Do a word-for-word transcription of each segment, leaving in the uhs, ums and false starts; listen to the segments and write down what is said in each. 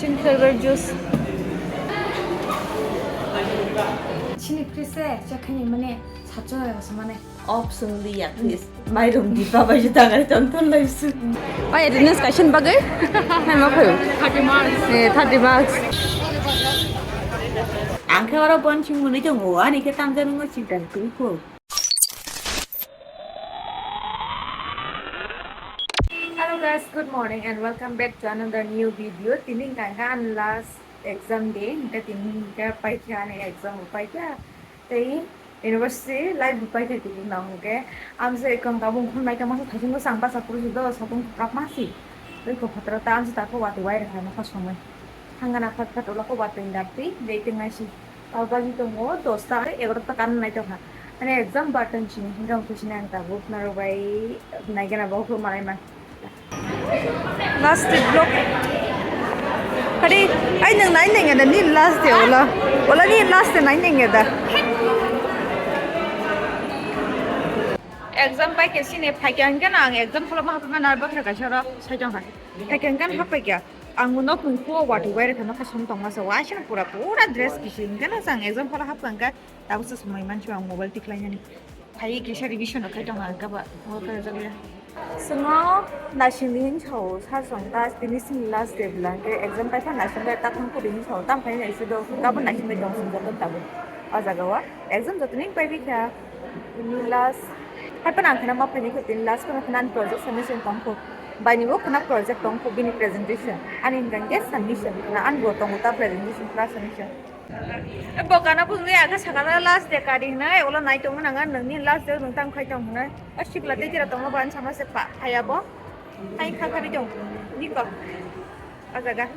Green flavor juice. Chini fridge se chakhaini mane sacho ya samane. Off sung liya, please. Mairum dipa bai juta ngai ton ton lai su. Pai attendance kaisa bagwi? Hai ma phayo? Thirty marks. Eh, thirty marks. Ang khe oro bon sing muni tongo, ani khe tamjani ngo chingtang twi kho. Hello guys, good morning and welcome back to another new video. Tini hingka ang last exam day, hingke tini hingke paikha ani exam bo paikha. Tei university life bo paikha tini hingke. Ang se ekam tabuk hwn naikha masa thajing bwsang basa puri do, satung khoprak masi. Tei khopra ta ang se tako watwi wai rwkha nokha somoi. Thangana phat phat ulo ko watwi dapti, dei teng aisi. Tabagi tongo dosta, egarota kan nai tongkha. Ani exam button sini hingka hingke sini ang tabuk naro bai naigena bo hukuk malai ma. Last day vlog. Hadi, ai nang nai nang ada ni last day ola. Ola ni last day nai nang ada. Exam pai ke sini phai ke hingke na ang exam phola ma hapma nar bakra kaisa ro sai tongkha. Phai ke hingke hap pai ke. Ang nok ni khuo watwi wai rwkha nokha som tongma se waisano pura pura dress kiching hingke na ang exam phola hap kha hingke tabuk se somoi mansi ang mobile tikhlai nani. Phai kisa revision rok khai tong ang kaba worker jagya. Songo naising ni hinsa o sar song ta tini sini last day bwla hingke exam paipha naising bai ta thang kuri hinsa o tam khai naisi do kabo naising bai tong sing jato tabuk o jaga o exam joto ni pai bikha tini last. Hai phano ang kheno ma phaini kho tini last phano kheno ani project submission tong kho. Baini bo kheno project tong kho bini presentation. Ani hwnkha hwnkhe submission kheno ani bo tongo ta presentation plus submission. Bo kana bujui akhe sakala last day kari hinai ulo nai tongma nang nangni last day nwng tang khai tong hinai. A sikla tei jera tongma bo ani sama se pa phaya bo. Hai kha kha ri tong. Niko. O jaga.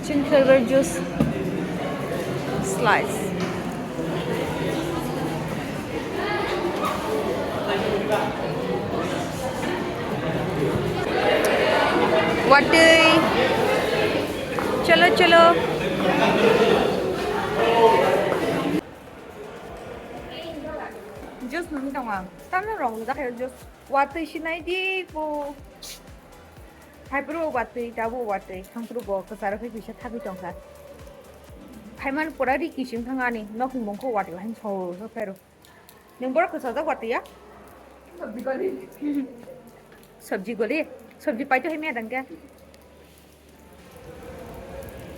Chin flavor juice slice. Watwi. Cholo, cholo. Juice nungwi tongo ang. Tamno rong rijak khe juice. Watwi sinai di bo. Hai phuru watwi, tabuk watwi. Thang phuru bo kwcharo khe kisa thagwi tongkha. Phaiman pura ri kiching thang ani. Nokni mungkho watwi hai so so phairu. Nwng borok kwchajak watwi ya? Sabji goli. Sabji goli? Sabji paito hai miya dang kya?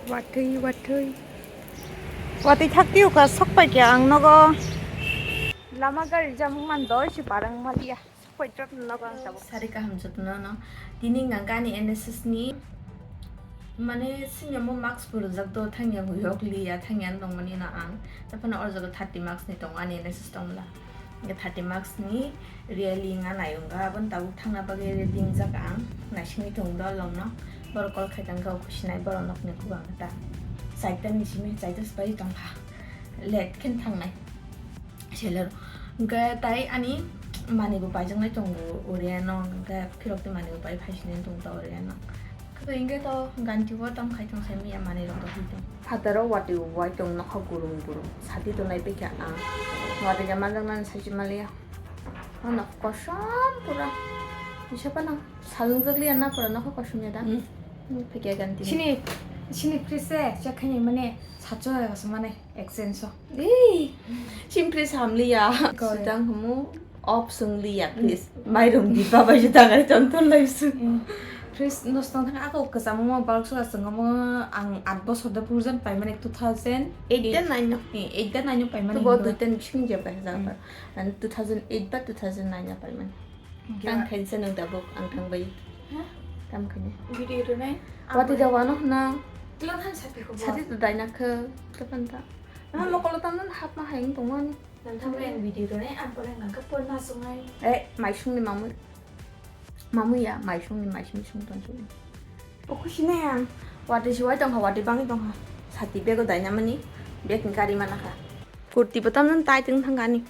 Watwi, watwi. Watwi thakti uka sok pai kya ang nogo. Lama gari jam man doi si parang maliya. Sok pai trot nogo ang tabuk. Sari kaham jotno no. Tini hingka ani N S S ni mane sini mo marks purujak do thangya huyok liya thangya tongmani no ang. Taphano o jaga thirty marks ni tongo ani N S S tongmla. Hingke thirty marks ni rally wngna nai wngkha, aboni tabuk thangna bagwi ready wngjak ang, naisingwi tongo dolongno, borok call khai tangkha, o khusinai borok nokni kubangma ta, chaita ni simi chaita swbai tongkha, late khe thangnai selero, hingke tai ani manwi bo paijaknai tongo Oriano, hingke phirok tei manwi bo pai phaisinai tongkha Oriano. Khe hingke to ganti bo tam khai tong sai miya manwi rok rok hoi tong. Phataro watwi wai tong nokha gurung gurung. Sati to nai pekha ang. Watwi ja manjak nani sai se maliya. Ano kosom pura. Bisa pa nang salung jak liya na pura nokha kosom ya da. Hmm. Hmm, pekha ganti. Sini, sini fridge se, chakhaini mane sacho ya se mane. Exchange o. Ei, simpri samliya. Koi. Sitang humu, op sungliya, please. Mairum dipa bai sitang ari ton ton lai su. Mm. Fridge nos tong thang ako kwchamo mo bulk sola sengamo ang at bosor da purjan paimani two thousand eight da nine no. Eh, eight da nine no paimani. Tubo duita ni bising je bai jang. Mm. Ani two thousand eight ba two thousand nine no paimani. Tang khainsa nung tabuk ang thang bai. Ha? Tam khaini. Video rwnai. Wati da wano hwnang. Tilo than sapi ko. Sati da daina khe, kapan ta. Na lokolo tam nan hap ma hayung tongmani. Nang thang bai ang video rwnai, ang pore nang khe porna sungai. Eh, maisung ni mamu. Mamu ya, maisung ni maisung sung ton sung. O khusi nai ang. Wati siwai tongkha, wati bangwi tongkha. Sati bego daina mani, beg ni kari mana kha. Kurti bo tam nan tai teng thang ani.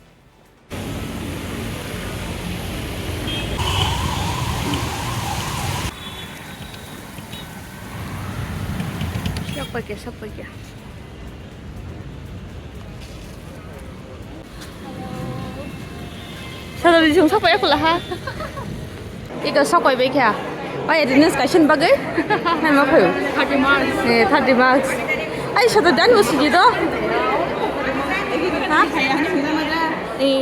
Sok paikya, sok paikya. Sadari jung sokoi kula ha. Ika sokoi bai kha. Pai attendance kaisa ni bagwi. Hai ma phaio. Thirty marks. Eh, thirty marks. Ai, sada dan usigi do. Ha? Eh.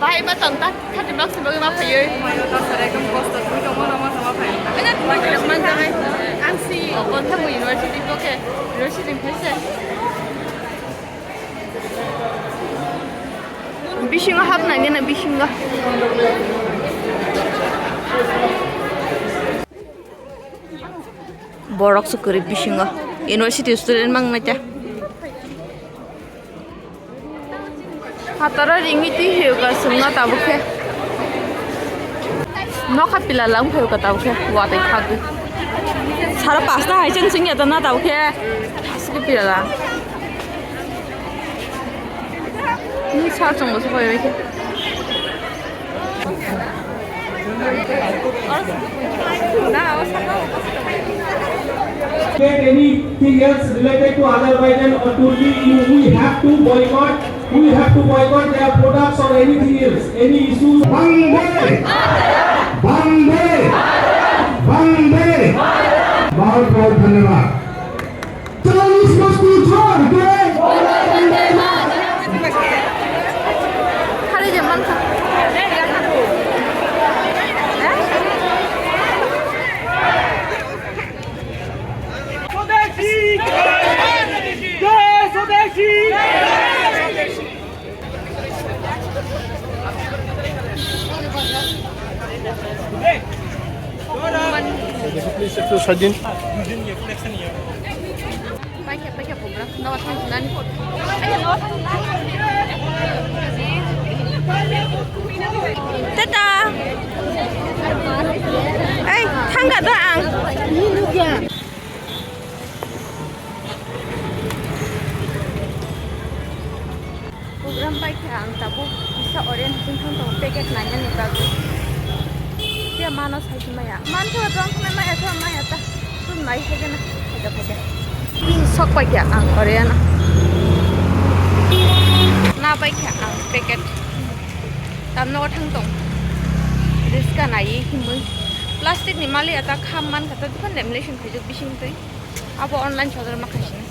Bahai ma tong ta, thirty marks ni bagwi ma phaiwi. Ang si Bonthamu University bo khe, university ni phaisa. Bisingo hapna gana bisingo. Borok se kwrwi bisingo. University student mang nai ta. Hataro ringwi twi hiyo ka sungna tabuk khe. Nokha pila lang phayo ka tabuk khe. Watwi khagwi. Sara pasta hai chang singya ta na tabuk khe. Asli pila lang. Ni sar chongo se koi bai khe. Anything else related to Azerbaijan or Turkey, you, we have to boycott. We have to boycott their products or anything else. Any issues? Bande! Bande! Bande! बहुत बहुत धन्यवाद। चालीस मजदूर छोड़ के स्वदेशी! जय स्वदेशी! Tata. Ei, thangka da ang. Program bai khe ang tabuk kisa Orient haching thang tongo packet nainani bagwi. Je mano sai se maya. Man thoro tong khna maya thoro maya ta. Tun mai khe gana khaja khaja. Sok bai khe ang Orient. Na bai khe ang packet. Tamno thang tong. Riska nai himwi. Plastic ni mali ata kham man kha ta dukhan lamination khaijak bising twi. Abo online chodor ma khaisini.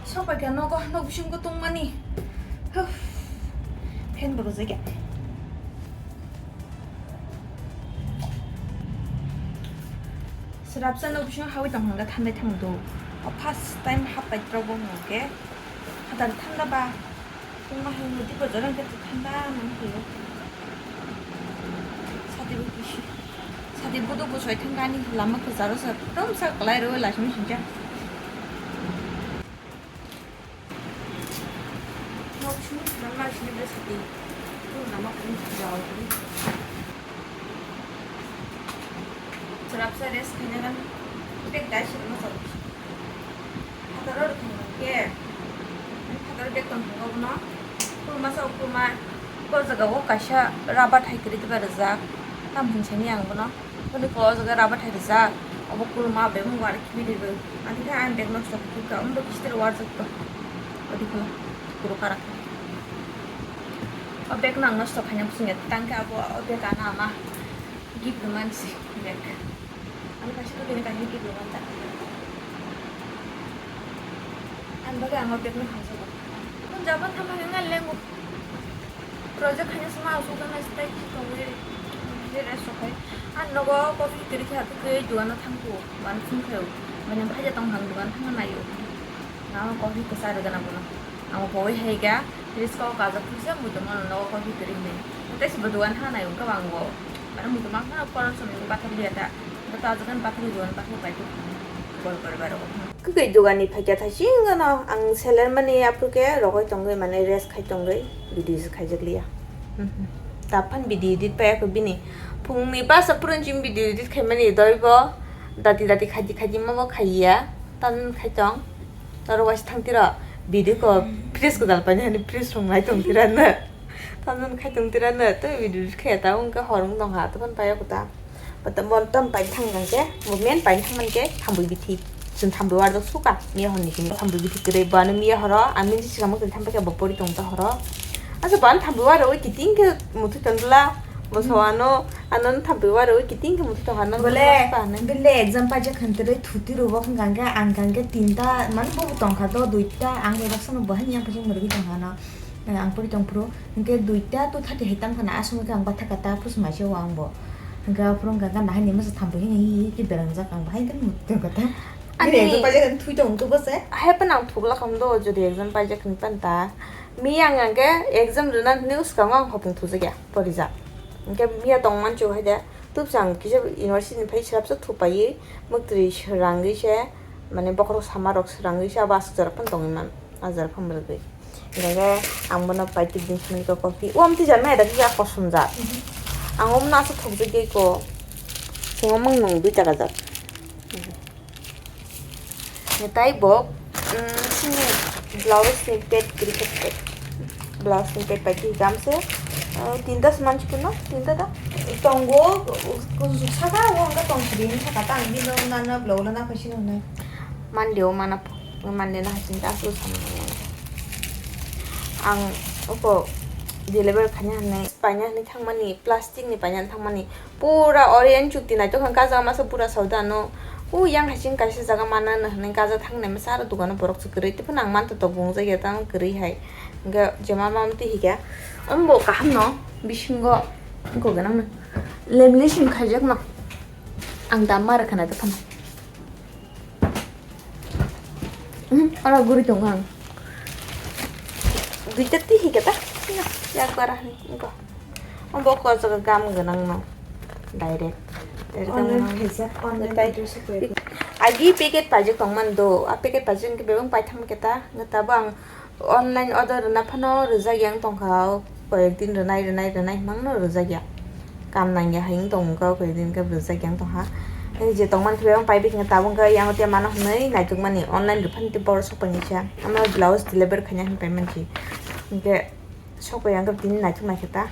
Sok bai kha nogo, nok bisingo tongmani. Huh. Fan bo rwjak ya. Swrapsa nok bisingo hawi tong hwnga thandai thang do. O first time happai rok bo hwnga khe. Hatar thanda ba. Tongma hai nodi bazar ang khe thanda nang khe. Sati bo kisi. Sati bo do bosai thang ani lama kwcharo sa. Tom sa kalai ro la simi sinja. Nok simi simi ma simi bre sati. Tun lama kung jao. Swrapsa rest khaina nang. Bek dai simi ma sati. Phataro rwkha hwnkhe, ani phataro bag tong thangkha bono. Kuruma sa kuruma, bo jaga o kaisa rubber thai kwrwi tei rijak. Tamo hwn sani ang bono. Boni kok o jaga rubber thai rijak. Obo kuruma bemung war khibi ribo. Ani khe ang bag nosto khe kha, omo bo kister warjak to. Odi khe kuru karak. O bag no ang nosto khaina bwswng ya, tang khe abo o bag ano ama gift rwmani se bag. Ang kaisa tubini kaisa gift rwmani ta. Ang bagwi ang o bag no hamjago. Kun Japan thangma hwnwi lengo. Project khaina sima aswk gana style si tongwi rest rok khai. Ang nogo coffee kwrwi khe hathok khe dogano thangkhu. Mane phone khaio. Mane phaija tong hang dogan thangna naio. Ang coffee kwchar rwgana bono. Ang bowi hai ga. Fridge kok kajak puisa muitu mano nogo coffee kwrwi hinwi. Tei si bo dogan thangna naio wngkha bang bo. Mane muitu mang khana koron somoi bathang liya ta. Bo ta jagan bathang dogan bathang pai tu. Bor bor baro. Kwkwi dogan ni phaikya thaising gano ang seller mani aphuru khe rogoi tongwi mane rest khai tongwi video se khaijak liya. Mhm. Taphan video edit pai ako bini. Phungni basa purun jim video edit khai mani doi bo. Dati dati khaji khaji ma bo khaiya. Tan khai tong. Toro waisa thang tiro video ko fresh ko dal pani hani fresh rung lai tong tira na. Tamjani khai tong tira na tei video khe ta wngkha hor wng tong kha tei phano pai o kwtal. Bata mon tam pai thang nang khe movement pai thang man khe thambui bithi. Chwng thambo wardok suka miya horni simi thambo bithi kwrwi bo ano miya horo ang minsi swkang mwkhwtwng thambai khe bo pori tong ta horo. Asa bo ano thambo waro oi kiting khe muthwi ton bwla bo sawano ano thambo waro oi kiting khe muthwi tong hano. Bole bile exam paijak khan kwrwi thuti rwbo hwnkha khe ang kha khe tinta mani bo tong kha do duita ang bai baksa no bo hani yang phaising mwrwgwi tong hano. Ang pori tong phuru hwnkhe duita two thirty hai tang khana aswk khe ang bathaka ta phus mai se o ang bo. Hwnkhe aphuru hwnkha khe nahani masa thambo hini hi hi khe berangjak ang bahai khe muthwi tong kha ta. Ani exam paijak khe thwi tong tu bo se. Hai pan ang thugla kham do jodi exam paijak khe pan ta. Mi ang ang khe exam rwna hwnwi swkango ang hopung thujakya porijak. Hwnkhe miya tong manchu hai de. Tubsa ang kisa university ni phai swrapsa thupaiwi mwktwi swrangwi se mane bokhorok sama rok swrangwi se abo aswk jora phano tongwi man. A jora phano mwrwgwi. Hwnkhe ang bono paitwi din simi ko coffee. O amtwi jar maya da kisa kosom jar. Ang omono aswk thokjagwi ko. Singmo mwngnung dui taka jar. Tei bo, mm, sini blouse ni pet kwrwi khe pet. Blouse ni pet pai khe hikam se, uh, tinta se mansi kuno, tinta da? Tongo, saka o hwnka tong sidi hwnka ta ang bino nana blouse lana phaisino hwnwi. Monday o mana pho, Monday na haising ta aswk samung nang. Ang uko deliver khaina hwnwi, paina hwnwi thangmani, plastic ni paina thangmani. Pura Orient chukti naithok kha, kajak masa pura sauda no. O yang hai sing kaisa jaga mana no hwnwi kajak thangnai masa aro dukano borok se kwrwi. Tei phano ang manthotok bo wngjakya tamo kwrwi hai. Hwnkhe jema mam twi hikha. Ombo kaham no bisingo wngkok gwnang no. Lamination khaijak no. Ang dam ma rwkha na tei phano. Hmm, oro guri tongo ang. Duita twi hikhe ta? Yak bara hani, engko. Obo ko jaga gam gwnang no. Direct. Direct gam gwnang. Agi packet paijak tongmani do. A packet paijak hwnkhe bebak paitham khe ta. Hwnkhe tabuk ang online order rwna phano rwjak yang tongkha. Koyek din rwnai, rwnai, rwnai hwnmano rwjakya. Kam nangya hai wng tong wngkha, koyek din khe rwjakya wng tongkha. Tei je tongmani khe bebak pai bikhe tabuk wngkha, yang tei mano hwnwi naitukmani online rwphani tei borok sokpaini khe. Ano blouse deliver khaina hwnwi paimansi. Hwnkhe sokpai ang khe tini naituk naikhe ta.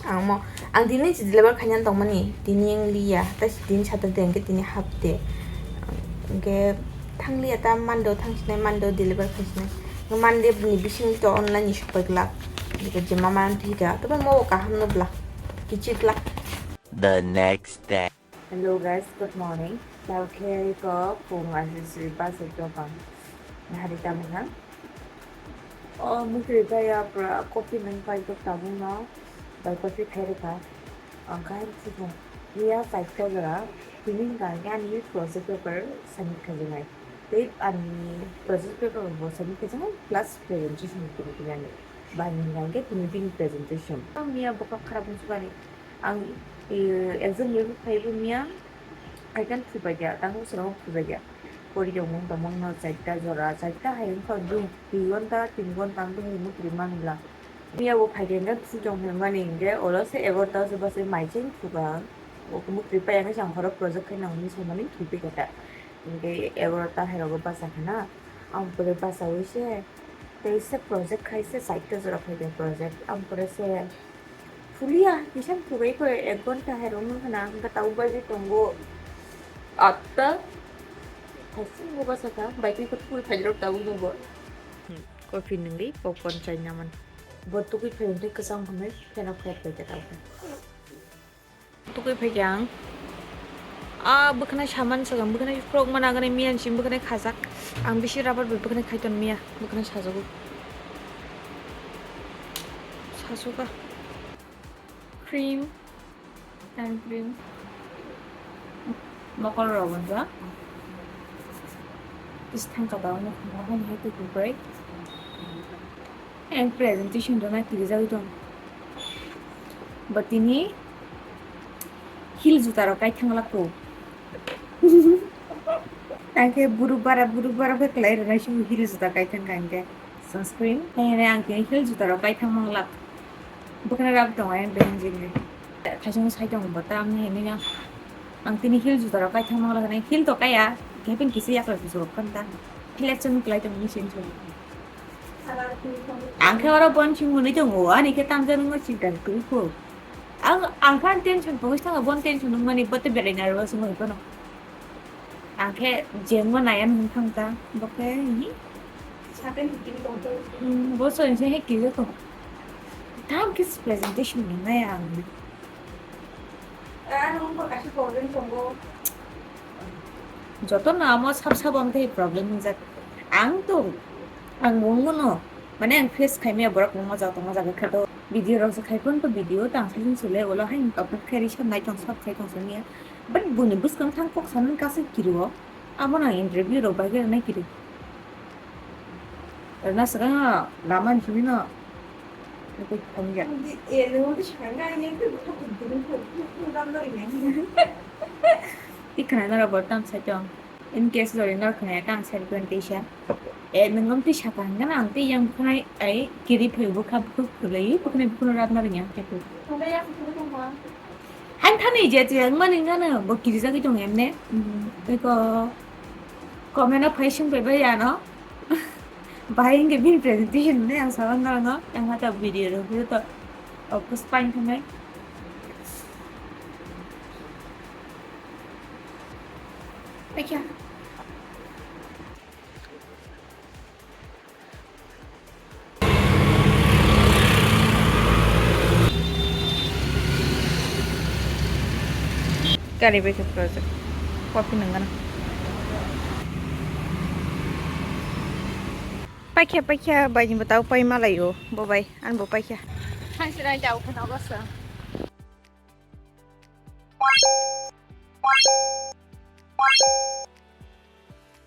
Ang mo, ang tini si deliver khaina tongmani, tini wng liya, tei si tini Saturday hwnkhe tini half day. Hwnkhe thangliya ta Monday o thangsinai, Monday o deliver khaisinai. Monday ni bising to online ni sokpai glak. Jema mano thika, tei mo kaham no bla. Kichik glak. The next day. Hello guys, good morning. Tao khe ko phung aswk sri bus ekdom bang. Nahari tamo kha. O mukri bai ya pra coffee nang pai ko tabung no. Bai coffee khai rwkha. Ang kha phung. Iya five ta jora. Tini hwnkha ani project paper submit khaijak nai. Tei ani project paper bo submit khaijak nai plus presentation tini tini ani. Bai hwnkha khe tini bini presentation. Miya bokha kharap wng sukani. Ang, eh, exam ni phaibo miya. I can phubaikya, tamo swnamo phubaikya. Pori tongmung tongmung no charta jora, charta hai wngkha dui, dui ghonta, tin ghonta wngwi mukri manwla. Miya bo phaikhe hwnkhe phu tong hwnmani hwnkhe olo se egarota se bwsai mai cheng phuka. O mukri pai ang khe chang horo project khai nang hwnwi saimani thwipi khe ta. Hwnkhe egarota hai rogo basa khana. Ang pore basawi se tei se project khai se charta jora phaikhe project. Ang pore se Phulia, kisa phubai ko ek ghonta hai rwng wngkha na, hwnkhe tabuk baji tongo atta. Haising bo bwsakha, bai twi khe phul phaijrok tabuk nungbo. Hmm, coffee nungwi popcorn chaina man. Bo tugui phai hwnkhe kwchang hwnwi pheno khe phaikhe tabuk. Tugui phaikhe ang. Ah, bwkhwnai saman swkang, bwkhwnai frog mana gwnai miyan sim bwkhwnai khajak. Ang bisi rubber bai bwkhwnai khaiton miya, bwkhwnai sajago. Sasuka. Cream, hand cream. Mokol rok wnja. Is thangka daw no khna hwn hai tu kubai. Ang presentation rwna kirijagwi tong. Bo tini heel juta rok kai thang lak ko. Ang khe buru bara, buru bara khe kwlai rwnai se heel juta kai thang kha ang khe. Sunscreen. Hai hwnwi ang tini heel juta rok kai thang mang lak. Bwkhwnai rab tongo ayang behind jini. Thaisung sai tongo bo ta ang hinwi no. Ang tini heel juta rok kai thang mang lak hinwi heel to kaya. Khe pin kisa yaklai kuchuk rok khan ta. Heel action kwlai tongo ni sin chuk. Ang khe oro bon sing hwnwi tongo, ani khe tamjani wngma chinta kwrwi kho. Ang, ang khe ani tension pogwi thango, bon tension wngmani, bo tei belai nervous wngwi phano. Ang khe jengma naya nung thang ta, bo khe hi? Saten hitin tong tong. Hmm, bo so inse he kilo ko. Tam kis presentation ni naya ang. Ah, nung ko kasi problem tongo. Joto no amo sab sab am tei problem hingjak. Ang to, ang wngmo no, mane ang face khaimaya borok wngma jao tongma jaga khe to video rok se khai phone to video tang sajin sule ulo hai upload khai ri sab nai tong sab khai tong samiya. But buni bwskang thang kok sanani kaisa kiri o. Abo no interview rok bai khe nai kiri. Rwna swkang no lama ni simi no. Nukui thangya. Tikna norok bo tam sai tong. In case jodi norok khna khe ang self tisa. E, nwng wng twi sakha hwnkhe ang tei yang bwkhwnai ai kiri phai bwkha bwkhw khwlai bwkhwnai bwkhwno ratna rwngya khe. Hai thani je je wngmani wngano bo kirijagwi tongo emne. Eko comment o phai sung bai bai ano. Bahai hwnkhe bini presentation hwnwi ang sago norokno. Ang hata video rwgwi to office pain thangnai. Paikha. Gari bai khe project. Copy nangana. Paikha, paikha, bai ni bwtao pai malaio, bo bai, ani bo paikha. Hai sirai jao khana bwsa.